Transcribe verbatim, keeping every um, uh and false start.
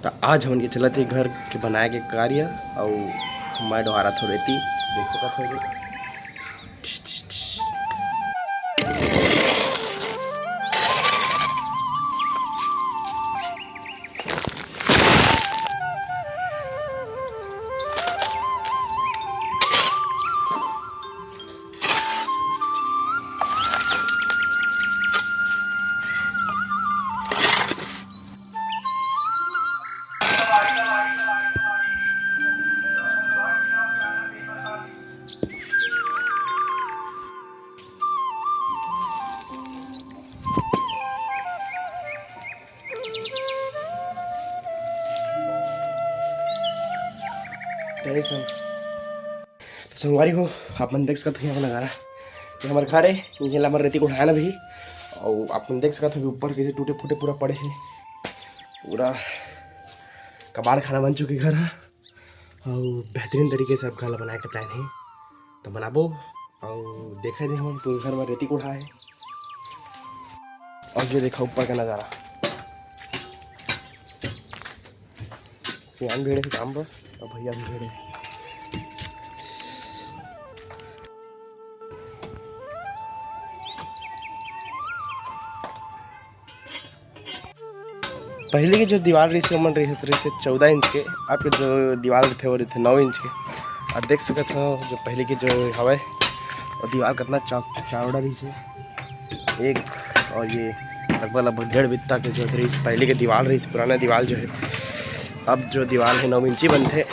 त आज हमन के चलत हे घर के बनाए के कार्य, अउ मैं डोहारत हो रेती, देख सकत हो। जय संत। तो संगवारी हो, आप मन देख सकत हो यहाँ का नज़ारा। ये हमर घर है, ये ला हमर रेती को उठाया ना भी। और आप मन देख सकत हो कि ऊपर कैसे टूटे फूटे पूरा पड़े हैं, पूरा कबाड़ खाना बन चुके घर है। और बेहतरीन तरीके से अब घर ला बनाए के प्लान है, तो बनाबो। और देखा दे हमन पूरे घर में रेती को उठा है। और ये देखा ऊपर का नज़ारा, सियान भिड़े हे काम बर, अउ भैया भी भिड़े हे। पहले के जो दीवार रहिस हे, ओमन रहिस, रहिस हे चौदह इंच के, अब के जो दीवार रहिथे, वो रहिथे नौ इंच के। आप देख सकत हो, जो पहले के जो हवय, वो दीवार कितना चौ-, चौड़ा रहिस हे। एक और ये लगभग, लगभग डेढ़ बित्ता के जो रहिस, पहले के दीवार रहिस, पुराना दीवार जो है, अब जो दीवार है, नौ इंची बनथे।